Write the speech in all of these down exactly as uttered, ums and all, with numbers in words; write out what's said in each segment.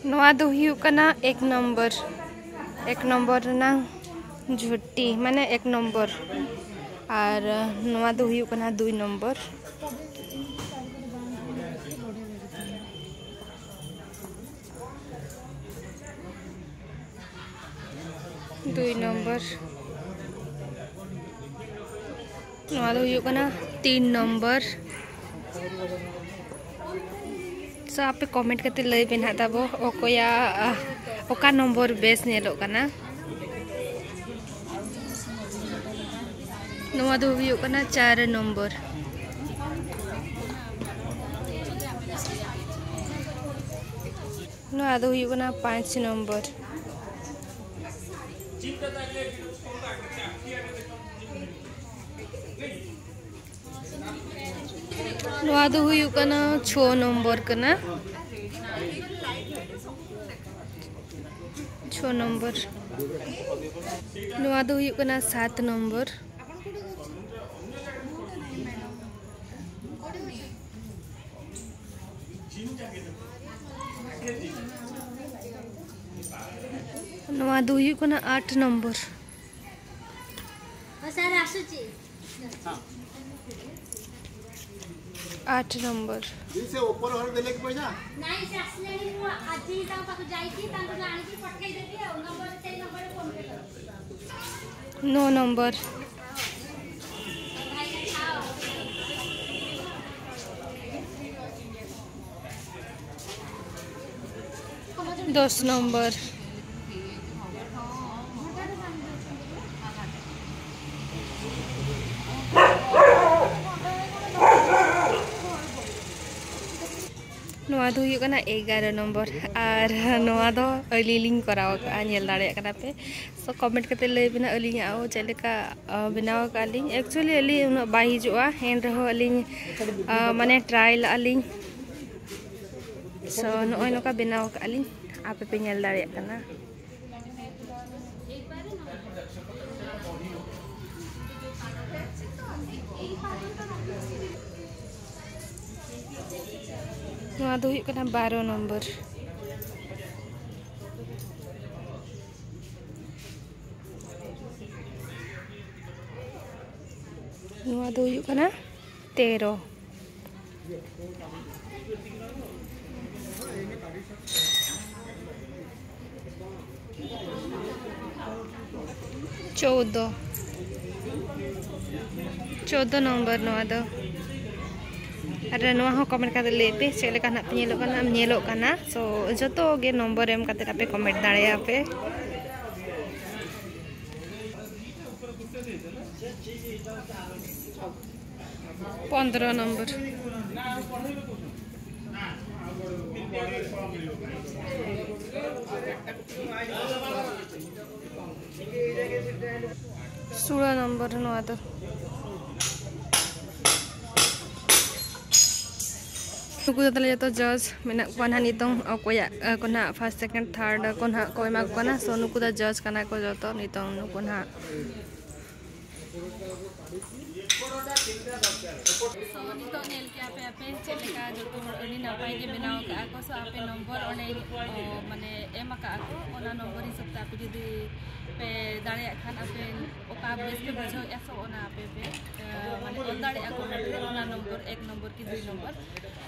ᱱᱚᱣᱟ ᱫᱚ ᱦᱩᱭᱩᱜ ᱠᱟᱱᱟ ᱮᱠ ᱱᱚᱢᱵᱚᱨ, ᱮᱠ ᱱᱚᱢᱵᱚᱨ ᱨᱮᱱᱟᱝ ᱡᱷᱩᱴᱤ, ᱢᱟᱱᱮ ᱮᱠ ᱱᱚᱢᱵᱚᱨ᱾ ᱟᱨ ᱱᱚᱣᱟ ᱫᱚ ᱦᱩᱭᱩᱜ ᱠᱟᱱᱟ ᱫᱩᱭ ᱱᱚᱢᱵᱚᱨ᱾ ᱫᱩᱭ ᱱᱚᱢᱵᱚᱨ᱾ ᱱᱚᱣᱟ ᱫᱚ ᱦᱩᱭᱩᱜ ᱠᱟᱱᱟ ᱛᱤᱱ ᱱᱚᱢᱵᱚᱨ᱾ ᱥᱚ ᱟᱯᱮ ᱠᱚᱢᱮᱱᱴ ᱠᱟᱛᱮ ᱞᱟᱹᱭ ᱯᱮ ᱱᱟᱦᱟᱜ ᱛᱟᱵᱚ ᱚᱠᱚᱭᱟᱜ, ᱚᱠᱟ ᱱᱚᱢᱵᱚᱨ ᱵᱮᱥ ᱧᱮᱞᱚᱜ ᱠᱟᱱᱟ᱾ ᱱᱚᱣᱟ ᱫᱚ ᱦᱩᱭᱩᱜ ᱠᱟᱱᱟ ᱪᱟᱨ ᱱᱚᱢᱵᱚᱨ᱾ ᱱᱚᱣᱟ ᱫᱚ ᱦᱩᱭᱩᱜ ᱠᱟᱱᱟ ᱯᱟᱸᱪ ᱱᱚᱢᱵᱚᱨ᱾ ᱱᱚᱣᱟ ᱫᱚ ᱦᱩᱭᱩᱜ ᱠᱟᱱᱟ ᱪᱷᱚ ᱱᱚᱢᱵᱚᱨ ᱠᱟᱱᱟ᱾ ᱪᱷᱚ ᱱᱚᱢᱵᱚᱨ᱾ ᱱᱚᱣᱟ ᱫᱚ ᱦᱩᱭᱩᱜ ᱠᱟᱱᱟ ᱥᱟᱛ ᱱᱚᱢᱵᱚᱨ᱾ ᱱᱚᱣᱟ ᱫᱚ ᱦᱩᱭᱩᱜ ᱠᱟᱱᱟ ᱟᱴ ᱱᱚᱢᱵᱚᱨ᱾ ସାର୍ ଆସୁଛି। ଆଠ ନମ୍ବର। ଦିଦି, ସେ ଉପର ଘରେ ଦେଲେ କି ପଇସା? ନାଇଁ, ସେ ଆସିଲେଣି। ମୁଁ ଆଜି ହିଁ ତାଙ୍କ ପାଖକୁ ଯାଇକି ତାଙ୍କୁ ଆଣିକି ପଠେଇଦେବି ଆଉ। ନମ୍ବର, ସେଇ ନମ୍ବରରେ ଫୋନ୍ ପେ କର। ନଅ ନମ୍ବର। ᱫᱚᱥ ᱱᱚᱢᱵᱚᱨ᱾ ᱱᱚᱣᱟ ᱫᱚ ᱦᱩᱭᱩᱜ ᱠᱟᱱᱟ ᱮᱜᱟᱨᱚ ᱱᱚᱢᱵᱚᱨ᱾ ᱟᱨ ᱱᱚᱣᱟ ᱫᱚ ᱟᱹᱞᱤᱧ ᱞᱤᱧ ᱠᱚᱨᱟᱣ ᱟᱠᱟᱫᱼᱟ, ᱧᱮᱞ ᱫᱟᱲᱮᱭᱟᱜ ᱠᱟᱱᱟ ᱯᱮ᱾ ᱥᱚ ᱠᱚᱢᱮᱱᱴ ᱠᱟᱛᱮ ᱞᱟᱹᱭ ᱵᱮᱱᱟ ᱟᱹᱞᱤᱧᱟᱜ ᱪᱮᱫ ᱞᱮᱠᱟ, ᱟ, ᱵᱮᱱᱟᱣ ᱟᱠᱟᱫ ᱞᱤᱧ᱾ ᱮᱠᱪᱩᱭᱮᱞᱤ ᱟᱹᱞᱤᱧ ᱩᱱᱟᱹᱜ ᱵᱟᱭ ᱦᱤᱡᱩᱜᱼᱟ, ᱮᱱ ᱨᱮᱦᱚᱸ ᱟᱹᱞᱤᱧ, ᱟ, ᱢᱟᱱᱮ ᱴᱨᱟᱭ ᱞᱟᱜᱼᱟ ᱞᱤᱧ᱾ ᱥᱚ ᱱᱚᱜᱼᱚᱭ ᱱᱚᱝᱠᱟ ᱵᱮᱱᱟᱣ ᱟᱠᱟᱫ ᱞᱤᱧ, ᱟᱯᱮ ᱯᱮ ᱧᱮᱞ ᱫᱟᱲᱮᱭᱟᱜ ᱠᱟᱱᱟ᱾ ᱱᱚᱣᱟ ᱫᱚ ᱦᱩᱭᱩᱜ ᱠᱟᱱᱟ ᱵᱟᱨᱚ ᱱᱚᱢᱵᱚᱨ᱾ ᱱᱚᱣᱟ ᱫᱚ ᱦᱩᱭᱩᱜ ᱠᱟᱱᱟ ᱛᱮᱨᱚ᱾ ᱪᱳᱫᱽᱫᱚ, ᱪᱳᱫᱽᱫᱚ ᱱᱚᱢᱵᱚᱨ ᱱᱚᱣᱟ ᱫᱚ᱾ ᱟᱨ ᱱᱚᱣᱟ ᱦᱚᱸ ᱠᱚᱢᱮᱱᱴ ᱠᱟᱛᱮ ᱞᱟᱹᱭ ᱯᱮ, ᱪᱮᱫ ᱞᱮᱠᱟ ᱱᱟᱜ ᱯᱮ ᱧᱮᱞᱚᱜ ᱠᱟᱱᱟ, ᱧᱮᱞᱚᱜ ᱠᱟᱱᱟ᱾ ᱥᱳ ᱡᱚᱛᱚ ᱜᱮ ᱱᱚᱢᱵᱚᱨ ᱮᱢ ᱠᱟᱛᱮ ᱟᱯᱮ ᱠᱚᱢᱮᱱᱴ ᱫᱟᱲᱮᱭᱟᱜᱼᱟ ᱯᱮ᱾ ᱯᱚᱱᱫᱽᱨᱚ ᱱᱚᱢᱵᱚᱨ᱾ ᱥᱳᱞᱳ ᱱᱚᱢᱵᱚᱨ ᱱᱚᱣᱟ ᱫᱚ᱾ ᱱᱩᱠᱩ ᱫᱚ ᱛᱟᱞᱮ ᱡᱚᱛᱚ ᱡᱟᱡᱽ ᱢᱮᱱᱟᱜ ᱠᱚᱣᱟ ᱱᱟᱦᱟᱜ ᱱᱤᱛᱚᱝ, ᱚᱠᱚᱭᱟᱜ, ᱟᱠᱚ ᱱᱟᱦᱟᱜ ᱯᱷᱟᱥᱴ, ᱥᱮᱠᱮᱱᱰ, ᱛᱷᱟᱨᱰ ᱠᱚ ᱱᱟᱦᱟᱜ ᱠᱚ ᱮᱢᱟ ᱠᱚ ᱠᱟᱱᱟ᱾ ᱥᱳ ᱱᱩᱠᱩ ᱫᱚ ᱡᱟᱡᱽ ᱠᱟᱱᱟ ᱠᱚ ᱡᱚᱛᱚ ᱱᱤᱛᱚᱝ ᱱᱩᱠᱩ ᱱᱟᱦᱟᱜ᱾ ᱥᱳ ᱱᱤᱛᱚᱜ ᱧᱮᱞ ᱠᱮᱜᱼᱟ ᱯᱮ ᱟᱯᱮ ᱪᱮᱫ ᱞᱮᱠᱟ ᱡᱚᱛᱚ ᱦᱚᱲ ᱟᱹᱰᱤ ᱱᱟᱯᱟᱭ ᱜᱮ ᱵᱮᱱᱟᱣ ᱠᱟᱜᱼᱟ ᱠᱚ᱾ ᱥᱳ ᱟᱯᱮ ᱱᱚᱢᱵᱚᱨ ᱚᱸᱰᱮ, ᱚ, ᱢᱟᱱᱮ ᱮᱢ ᱟᱠᱟᱜᱼᱟ ᱠᱚ, ᱚᱱᱟ ᱱᱚᱢᱵᱚᱨ ᱦᱤᱥᱟᱹᱵ ᱛᱮ ᱟᱯᱮ ᱡᱩᱫᱤ ᱯᱮ ᱫᱟᱲᱮᱭᱟᱜ ᱠᱷᱟᱱ ᱟᱯᱮ ᱚᱠᱟ ᱵᱮᱥ ᱯᱮ ᱵᱩᱡᱷᱟᱹᱣᱮᱫᱼᱟ, ᱥᱳ ᱚᱱᱟ ᱟᱯᱮ ᱯᱮ, ᱮ, ᱢᱟᱱᱮ ᱚᱞ ᱫᱟᱲᱮᱭᱟᱜᱼᱟ ᱠᱚᱢᱮᱱᱴ ᱨᱮ, ᱚᱱᱟ ᱱᱚᱢᱵᱚᱨ ᱮᱠ ᱱᱚᱢᱵᱚᱨ ᱠᱤ ᱫᱩᱭ ᱱᱚᱢᱵᱚᱨ᱾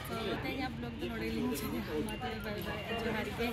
ᱛᱚ ᱛᱮᱦᱮᱧᱟᱜ ᱵᱞᱚᱜ ᱫᱚ ᱱᱚᱰᱮ ᱜᱮᱞᱤᱧ ᱢᱩᱪᱟᱹᱫᱟ᱾ ᱢᱟ ᱛᱚᱵᱮ ᱵᱟᱭ ᱵᱟᱭ, ᱡᱚᱦᱟᱨ ᱜᱮ᱾